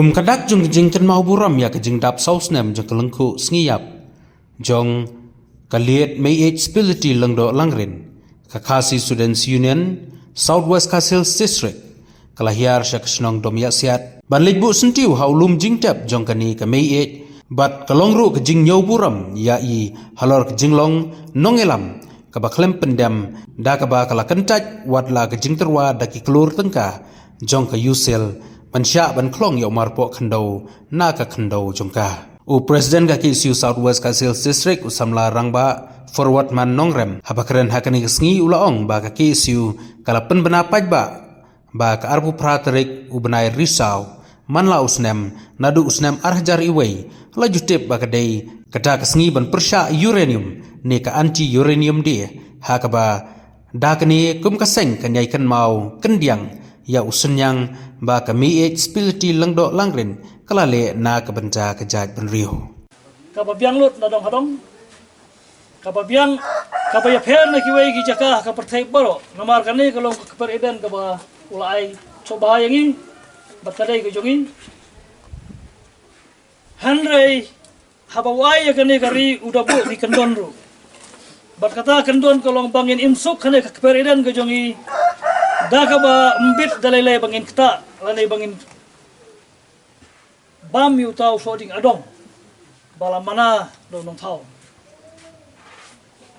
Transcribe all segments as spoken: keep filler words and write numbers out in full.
Kum ka dak jong ka jingkynmaw burom ïa ka jingdap saw snem jong ka lyngkhuh sngi ïap jong ka Liet Meiieid Spility Lyngdoh Langrin, ka Khasi Students Union, South West Khasi Hills District, ka la hiar sha ka shnong Domiahsiat ban leit buh syntiew ha u lum jingtep jong kane ka meiieid, bad ka long ruh ka jingñiew burom ïa i halor ka jinglong nongïalam kaba khlem pyndem, da kaba ka la kyntait wat la ka jingtyrwa da ki klur tyngka jong ka U S I L ban shah ban khlong ïa u marpoh khyndew na ka khyndew jong ka. U President ka K S U South West Khasi Hills District, u samla rangbah Forwardman Nongrem, haba kren ha kane ka sngi u la ong ba ka K S U ka la pynbna paidbah ba ka arphew phra tarik u bnai Risaw man la u snem, naduh u snem ar hajar iwei, la ju tip ba ka dei kata ka sngi ban pyrshah uranium ne ka anti uranium day, ha kaba da kane kum ka seng kan ïai kynmaw kyndiang ïa u synñiang ba ka Meiieid Spility Lyngdoh Langrin ka la leh na ka bynta ka jaitbynriew. Kaba biang lut na dong ha dong, kaba biang, kaba ïapher na kiwei ki jaka ha ka pyrthei baroh. Namar kane ka long ka kper Eden kaba u la ai sngewbha ïa ngi bad ka dei ka jong ngi. Hynrei haba u ai ïa kane ka ri u da buh ki kyndon ruh. Bad kata kyndon ka long ba ngin im suk ha kane ka kper Eden ka jong ngi, da kaba ym bit da lei lei ba ngin ktah lane ba ngin bam ïa uta u sohdieng adong ba la mana da u nongthaw.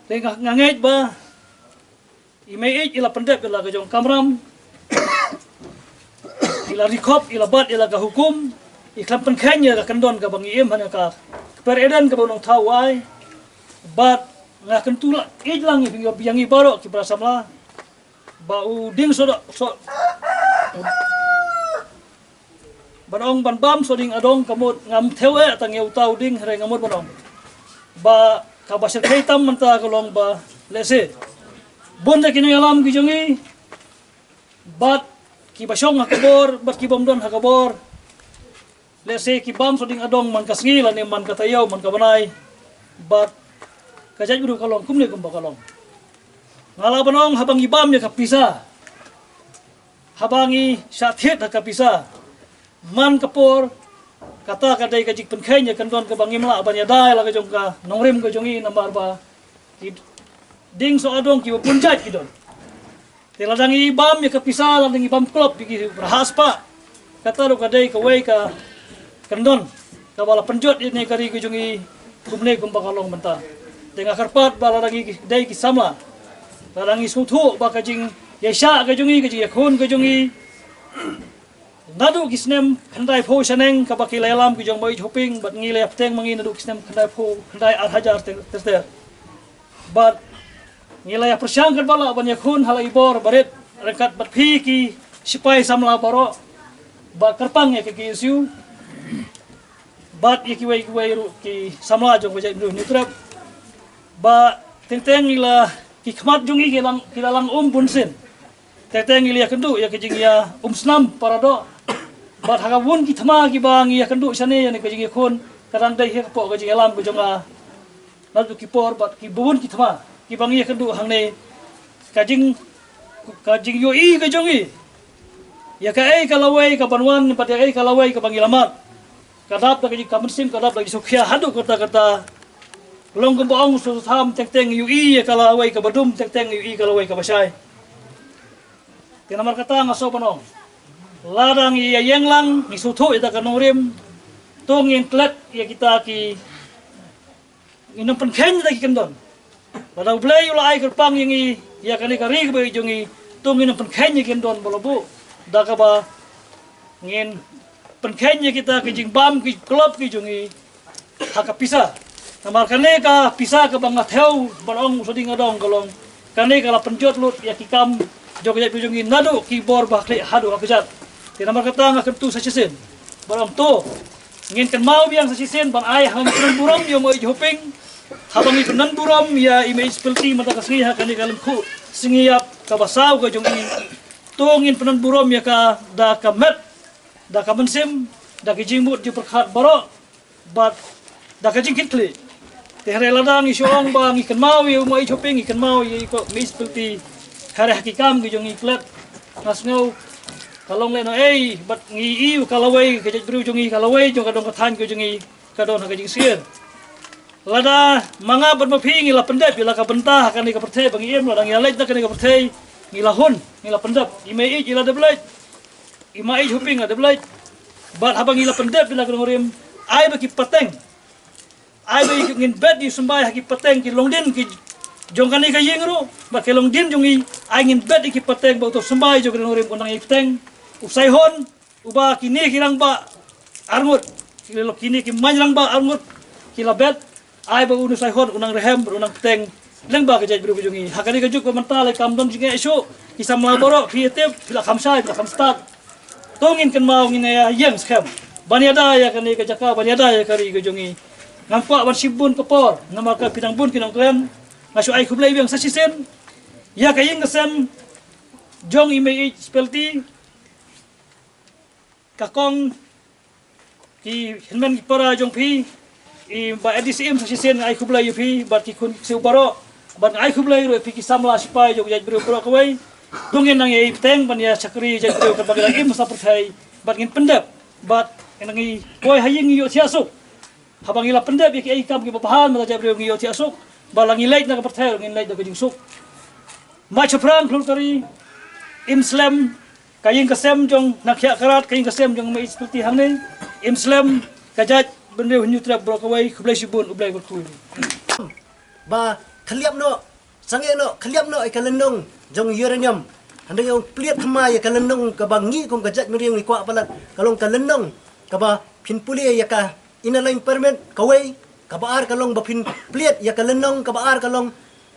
Te nga, nga ngeit ba i Meiieid i la pyndep ïa la ka jong kamram, i la rikhop, i la bat ïa la ka hukum, i khlem pynkheiñ ïa ka kyndon kaba ngi im ha kane ka kper Eden kaba u nongthaw u ai. Bad nga kyntu la ïeit lang ïa ngi baroh ki para samla ba u dieng sohdoh soh ban ong ban bam sohdieng adong, ka mut ngam thew eh tang ïa uta u dieng, hynrei nga mut ban ong ba kaba shyrkhei tam mynta ka long ba lehse bun da ki nongïalam ki jong ngi bad kiba shong ha ka bor bad ki bym don ha ka bor, lehse ki bam sohdieng adong man ka sngi lane man ka taïew, man ka bnai, bad ka jaitbynriew ka long kumne kumba ka long. Nga lah ban ong haba ngi bam ïa ka pisa, haba ngi shah thied ha ka pisa, man ka por, kata ka dei ka jingpynkheiñ ïa ka kyndon kaba ngim lah ban ïada ïa la ka jong ka nongrim ka jong ngi, namar ba ki dieng soh adong kiba bun jait ki don. Te lada ngi bam ïa ka pisa, lada ngi bam klop ïa ki para hah spah, kata ruh ka dei kawei ka kyndon kaba la pynjot ïa kane ka ri ka jong ngi kumne kumba ka long mynta. Te nga kyrpad ba lada ngi dei ki samla, lada ngi sngewthuh ba ka jingïaishah ka jong ngi, ka jingïakhun ka jong ngi, naduh ki snem khyndaiphew shaneng kaba ki la ïalam ki jong Mawiej Hoping, bad ngi la ïa bteng ma ngi naduh ki snem khyndaiphew, khyndai ar hajar ter ter. Bad ngi la ïa pyrshang katba lah ban ïakhun ha la i bor barit ryngkat bad phi ki sipai samla baroh, bad kyrpang ïa ka K S U bad ïa kiwei kiwei ruh ki samla jong ka jaitbynriew Hynñiewtrep. Ba teng teng ngi la, ki khmat jong ngi ki la lang, ki la lang um bunsien. Teng teng ngi la ïakynduh ïa ka jingïaumsnam paradoh. Bad ha ka bun ki thma kiba ngi ïakynduh shane ïa kane ka jingïakhun, ka dang dei hi hapoh ka jingïalam ka jong nga. Naduh ki por bad ki bun ki thma kiba ngi ïakynduh hangne, ka jing, ka jingïohi ka jong ngi ïa kaei ka lawei kaban wan bad ïa kaei ka lawei kaba ngi la mad, ka dap da ka jing, ka mynsiem ka dap da ka jingsngewkhia haduh katta katta. Long kumba ong u Soso Tham, teng teng ngi ïohi ïa ka lawei kaba dum, teng teng ngi ïohi ïa ka lawei kaba shai. Te namar kata nga sngew ban ong, lada ngi ïa ïeng lang, ngi sngewthuh ïa kata ka nongrim, to ngin klet ïa kita ki, ngin ym pynkheiñ kita ki kyndon. Lada U Blei u la ai kyrpang ïa ngi ïa kane ka ri kaba ïeit jong ngi, to ngin ym pynkheiñ ïa ki kyndon ba la buh, da kaba ngin pynkheiñ ïa kita ki jingbam ki klop ki jong ngi ha ka pisa. Namar kane ka pisa kaba nga thew ban ong u sohdieng adong ka long, kane ka la pynjot lut ïa ki kam jong ka jaitbynriew jong ngi naduh ki bor ba ha khlieh haduh ha kjat. Te namar kata nga kyntu sa shisien ban ong to ngin kynmaw biang sa shisien ban ai ha ngi pynburom ïa u Mawiej Hoping, haba ngi pynburom ïa i Meiieid Spility mynta ka sngi ha kane ka lyngkhuh sngi ïap kaba saw ka jong ngi. To ngin pynburom ïa ka da ka met, da ka mynsiem, da ka jingmut jingpyrkhat baroh, bad da ka jingkitkhlieh. Te hynrei lada ngi shu ong ba ngi kynmaw ïa u Mawiej Hoping, ngi kynmaw ïa i Meiieid Spility, hynrei ha ki kam ki jong ngi klet, nga sngew Ka long lehnohei bad ngi i ka lawei ka jaitbynriew jong ngi, ka lawei jong ka dong ka thaiñ ka jong ngi ka don ha ka jingsngewsih. Lada ma nga bad ma phi ngi la pyndep ïa la ka bynta ha kane ka pyrthei ba ngi im, lada ngi la leit na kane ka pyrthei ngi la hun, ngi la pyndep. I Meiieid i la dep leit, i Maiieid Hoping la dep leit. Bad haba ngi la pyndep ïa la ka nongrim, ai ba ki pateng, ai ba ngin bet ïa u symbai ha ki pateng ki longdien ki jong kane ka ïing ruh, bad ki longdien jong ngi, ai ngin bet ïa ki pateng ba uto u symbai jong ka nongrim u nang ïa pateng, u Saihon, uba kine ki rangbah arngut, kine ki main rangbah arngut ki la bet, ai ba u Saihon u nang rhem, u nang pateng lyngba ka jaitbynriew ka jong ngi. Ha kane ka juk ba mynta lei kam don jingeh shuh, ki samla baroh phi tip, phi la kham shai, phi la kham stad. To ngin kynmaw, ngin ïa ïeng skhem ban ïada ïa kane ka jaka, ban ïada ïa ka ri ka jong ngi. Ngam kwah ban shim bun ka por namar ka phi dang bun ki nongkren. Nga shu ai khublei biang sa shisien ïa ka ïing ka sem jong i Meiieid Spelti, ka kong, ki hynmen ki para jong phi, i Bah A D C M sa shisien, nga ai khublei ïa phi bad ki khun ki ksiew baroh, bad nga ai khublei ruh ïa phi ki samla sipai jong ka jaitbynriew baroh kawei. To ngin nang ïa pateng ban ïa shakri jaitbynriew katba ngi la im ha pyrthei, bad ngin pyndep, bad ngin nang ïa poi ha ïing ngi ïoh thiah suk. Haba ngi la pyndep ïa kiei ki kam kiba bha na ka jaitbynriew ngi ïoh thiah suk, bad la ngi leit na ka pyrthei ngin leit da ka jingsuk. Mait shaphrang khlur ka ri, im slem ka ïing ka sem jong na Khiah Krat, ka ïing ka sem jong Meiieid Spelti hangne, im slem ka jaitbynriew Hynñiewtrep baroh kawei. Khublei shibun, U Blei kyrkhu. Ba khylliap noh, sangeh noh, khylliap noh ïa ka lynnong jong uranium. Hynrei ong plied thymmai ïa ka lynnong kaba ngi kum ka jaitbynriew ngi kwah palat, ka long ka lynnong kaba phin pule ïa ka Inner Line Permit kawei, kaba ar ka long ba phin plied ïa ka lynnong, kaba ar ka long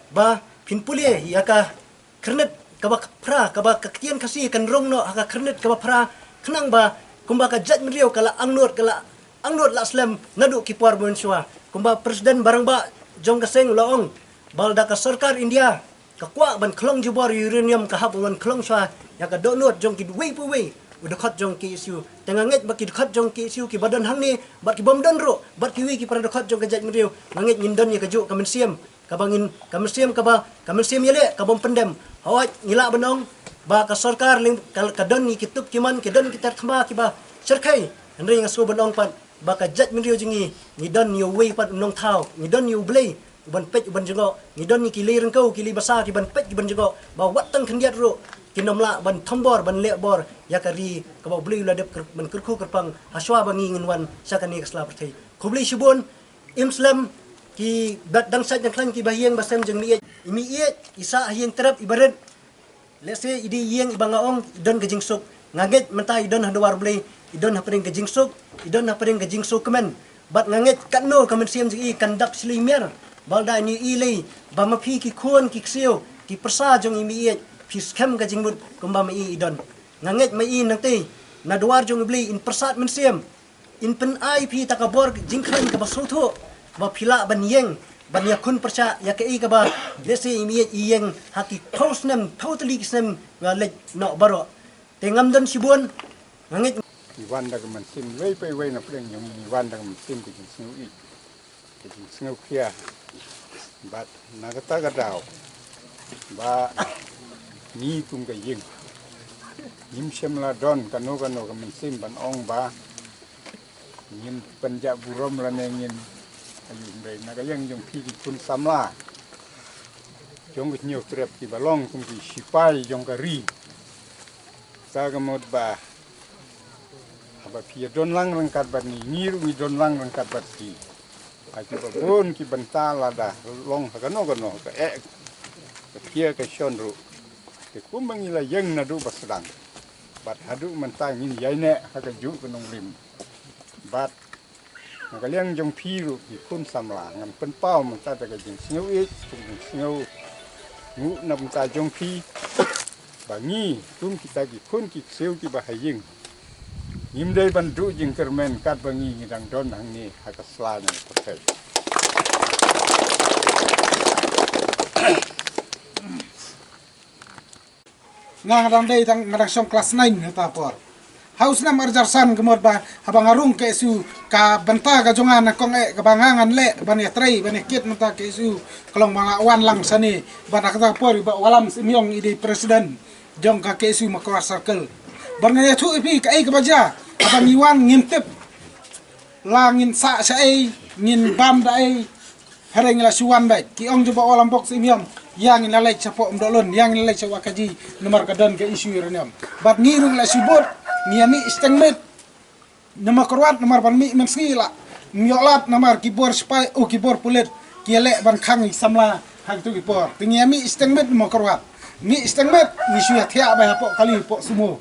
ba phin pule ïa ka khyrnit kaba phra, kaba ka ktien Khasi kan rung noh ha ka khyrnit kaba phra, khnang ba kumba ka jaitbynriew ka la angnud, ka la angnud la slem naduh ki por mynshuwa. Kumba President ba rangbah jong ka seng u la ong, ba lada ka sorkar India ka kwah ban khlong jubor uranium, ka hap ban khlong shuwa ïa ka dohnud jong kiwei pa wei u dkhot jong K S U. Te nga ngeit ba ki dkhot jong K S U kiba don hangne bad ki bym don ruh, bad kiwei ki para dkhot jong ka jaitbynriew, nga ngeit ngin don ïa kajuh ka mynsiem kaba ngin, ka mynsiem kaba, ka mynsiem ïaleh ka bym pyndem. Hooid, ngi lah ban ong ba ka sorkar lyng-, ka, ka don ïa ki tup ki mon, ki don ki ter thma kiba shyrkhei. Hynrei nga sngewbha ban ong pat ba ka jaitbynriew jong ngi, ngi don ïa uwei pat u nongthaw, ngi don ïa U Blei uban peit uban jngoh, ngi don ïa ki lei ryngkew, ki lei basa kiban peit kiban jngoh, ba wat tang khyndiat ruh kin ym lah ban thombor, ban leh bor ïa ka ri kaba U Blei u la dep kyr-, ban kyrkhu kyrpang ha shuwa ba ngi ngin wan sha kane ka sla pyrthei. Khublei shibun. Im slem ki bad dang sait dang khlaiñ kiba ha ïing ba sem jong Meiieid, i Meiieid i sah ha ïing trep iba rit. Lehse i dei ïing iba nga ong i don ka jingsuk. Nga ngeit mynta i don ha dwar Blei, i don hapdeng ka jingsuk, i don hapdeng ka jingsuk kmen. Bad nga ngeit katno ka mynsiem jong i kan dap shlei miar. Ba lada ngi i lei ba ma phi ki khun ki ksiew ki pyrsa jong i Meiieid, phi skhem ka jingmut kumba ma i i don. Nga ngeit ma i nangtei na dwar jong U Blei in pyrsad mynsiem, in pynai phi ta ka bor jingkhlaiñ kaba sngewthuh, ba phi lah ban ïeng ban ïakhun pyrshah ïa kaei kaba lehse i Meiieid i ïeng ha ki phew snem, phew tylli ki snem ba leit noh baroh. Te ngam don shibun, nga ngeit. Ngi wan da ka mynsiem, iwei pa iwei na pdeng jong ngi ngi wan da ka mynsiem ka jingsngewieit, ka jingsngewkhia. Bad na kata ka daw ba ngi kum ka ïing ngim shym la don kano kano ka mynsiem ban ong ba ngin pynjah burom lane ngin, aïu, hynrei na ka liang jong phi ki khun samla jong ka Hynñiewtrep kiba long kum ki sipai jong ka ri, sa ka mut ba haba phi ïa don lang ryngkat bad ngi, ngi ruh ngi don lang ryngkat bad phi ha kiba bun ki bynta, lada long ha kano kano ka eh, ka khia ka shon ruh. Te kumba ngi la ïeng naduh ba sdang bad haduh mynta ngin ïaineh ha kajuh ka nongrim. Bad na ka liang jong phi ruh ki khun samla, ngan pynpaw mynta da ka jingsngewieit, ka jingsngewnguh na bynta jong phi, ba ngi kum kita ki khun ki ksiew kiba ha ïing ngim dei ban duh jingkyrmen katba ngi ngi dang don hangne ha ka sla jong ka pyrthei. Nga, nga dang dei tang, nga dang shong klas nine ha ta por. Ha u snem arhajar san ka mut ba haba nga rung K S U, ka bynta ka jong nga na kong eh kaba nga ngan leh ban ïatrei ban ïakit mynta K S U ka long ba nga wan lang shane, ba na kata ka por i Bah Wallam Syiemiong i dei president jong ka K S U Mawkyrwat Circle. Bad nga ïathuh ïa phi kaei kaba jia, haba ngi wan ngim tip la ngin sah shaei, ngin bam da ei. Hynrei ngi la shu wan beit, ki ong jong Bah Wallam Bok Syiem, ïa ngin la leit shapoh Umdohlun, ïa ngin la leit sha Wahkaji, namar ka don ka issue uranium. Bad ngi ruh la shu bud, ngi ïa mih shiteng miet. Namar kyrwat, namar ban mih mynsngi la ym ïoh lad, namar ki bor sipai, oh, ki bor pulit ki ïaleh ban khang ïa ki samla ha kito ki por. Te ngi ïa mih shiteng miet namar kyrwat. Mih shiteng miet, ngi shu ïa thiah beit hapoh kali, hapoh sumo.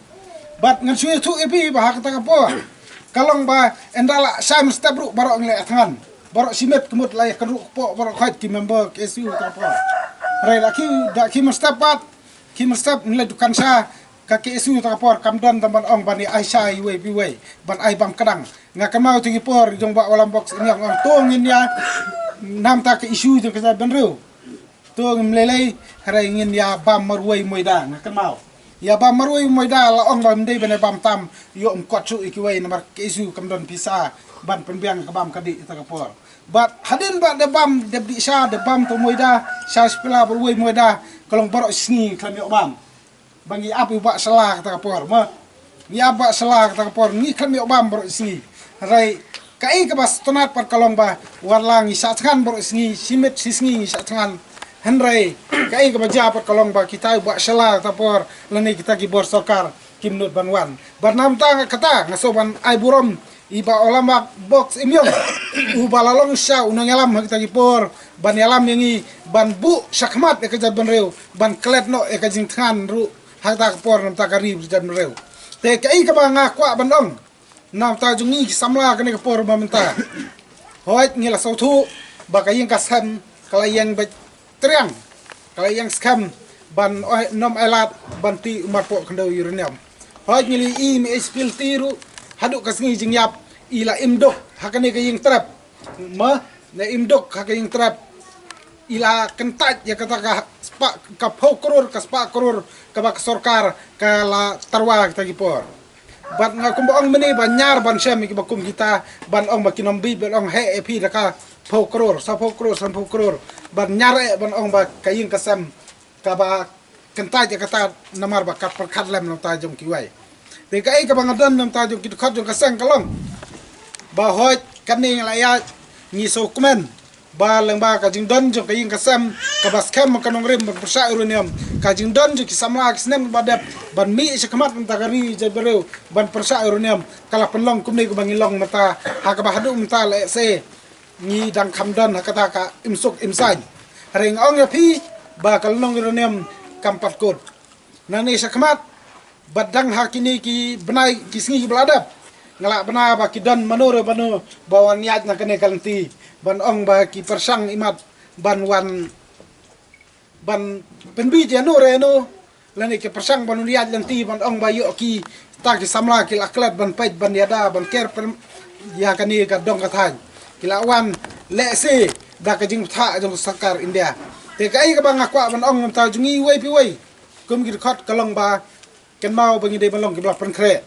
Bad ngan shu ïathuh ïa phi ba ha kata ka por, ka long ba ynda la shai mynstep ruh baroh ngi la ïa thngan. Baroh shimet ka mut la ïa kynruh kpoh, baroh khoit ki member K S U kata ka por. Hynrei da ki, da ki mynstep pat, ki mynstep ngi la dukan sha, ka K S U kata ka por kam don tang ban ong ban ïa ai sha iwei pa iwei ban ai bam kdang. Nga kynmaw ïa ki por jong Bah Wallam Bok Syiem, ong to ngin ïa, namar ka issue jong ka jaitbynriew, to ngim lei lei, hynrei ngin ïa bam marwei moida, nga kynmaw. Ïa bam marwei moida, la ong ba ym dei ban ïa bam tam, ïoh ym kot shuh ïa kiwei, namar K S U kam don pisa ban pynbiang ka bam ka dih kata ka por. Bad hadien ba da bam, da dih sha, da bam to moida, sha shipila marwei moida, ka long baroh sngi khlem ïoh bam. Ba ngi ap ïa u Bah Shala kata ka por, ma. Ngi ap Bah Shala kata ka por, ngi khlem ïoh bam baroh sngi. Hynrei kaei kaba sngewtynnat pat ka long ba wat la ngi shah thngan baroh sngi, shi miet shi sngi ngi shah thngan. Hynrei kaei kaba jia pat ka long ba kita u Bah Shala kata ka por, lane kita ki bor sorkar kim nud ban wan. Bad namar kata nga sngew ban ai burom ïa i Bah Wallam Bok Syiem, uba la long shisha u nongïalam ha kita ki por, ban ïalam ïa ngi, ban buh shakhmat ïa ka jaitbynriew, ban klet noh ïa ka jingthngan ruh ha kata ka por namar ka ri jaitbynriew. Te kaei kaba nga kwah ban ong namar jong ngi ki samla kane ka por ba mynta, hooid ngi la sngewthuh ba ka ïing ka sem ka la ïeng beit triang, ka la ïeng skhem ban oi, nym ai lad ban tih u marpoh khyndew uranium. Hooid ngi la ïohi i M H P L T ruh haduh ka sngi jingïap i la im duk ha kane ka ïing trep. Ma, la im duk ha ka ïing trep. I la kyntait ïa kata ka spah, ka phew klur, ka spah klur kaba ka sorkar ka la tyrwa kita ki por. Bad nga kumba ong mynne ba ñiar ban shem ïa kiba kum kita, ban ong ba kin ym bit, ban ong heh ïa phi da ka phew klur, saphew klur, sanphew klur. Ban ñiar eh ban ong ba ka ïing ka sem kaba kyntait ïa kata namar ba kat pyrkhat lem na ka bynta jong kiwei. Te kaei kaba nga don na ka bynta jong ki dkhot jong ka seng ka long ba hooid kane ngi la ïaid, ngi sngewkmen ba lyngba ka jingdon jong ka ïing ka sem kaba skhem ka nongrim ban pyrshah uranium, ka jingdon jong ki samla ki snem ba dep ban mih shakhmat mynta ka ri jaitbynriew ban pyrshah uranium, ka la pynlong kumne kaba ngi long mynta, ha kaba haduh mynta lehse ngi dang kham don ha kata ka imsuk imsaiñ. Hynrei nga ong ïa phi ba ka lynnong uranium kam pat kut. Nangne shakhmat, bad dang ha kine ki bnai ki sngi kiba la dep, nga lah bna ba ki don mano re mano ba wan ïaid na kane ka lynti, ban ong ba ki pyrshang imat ban wan, ban pynbit ïano re ïano, lane ki pyrshang ban wan ïaid lynti ban ong ba ïoh kita ki samla ki la klet ban peit ban ïada ban ker pyrshah ïa kane ka dong ka thaiñ. Ki la wan lehse da ka jingbthah jong ka sorkar India. Te kaei kaba nga kwah ban ong na ka bynta jong ngi iwei pa iwei kum ki dkhot ka long ba kynmaw ba ngi dei ban long kiba la pynkhreh.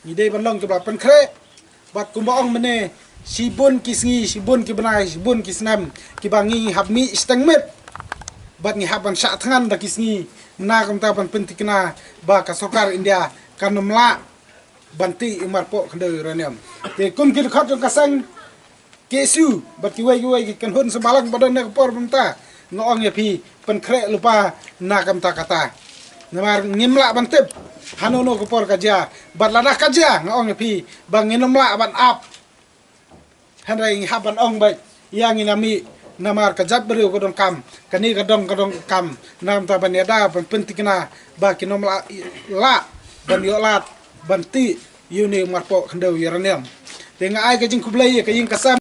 Ngi dei ban long kiba la pynkhreh. Bad kumba ong mynne, shibun ki sngi, shibun ki bnai, shibun ki snem kiba ngi hap mih shiteng miet. Bad ngi hap ban shah thngan da ki sngi na ka bynta ban pynthikna ba ka sorkar India kan ym lah ban tih u marpoh khyndew uranium. Te kum ki dkhot jong ka seng K S U bad kiwei kiwei ki kynhun symbai lang ba don na ka por mynta, nga ong ïa phi, pynkhreh lypa na ka bynta kata. Namar ngim lah ban tip hano hano ka por ka jia, bad lada ka jia nga ong ïa phi ba ngin ym lah ban ap. Hynrei ngi hap ban ong beit, ïa ngin ïa mih namar ka jaitbynriew ka donkam, kane ka dong ka donkam, na ka bynta ban ïada ban pynthikna ba kin ym lah, lah ban ïoh lad ban tih ïa une u marpoh khyndew uranium. Te nga ai ka jingkhublei ïa ka ïing ka sem.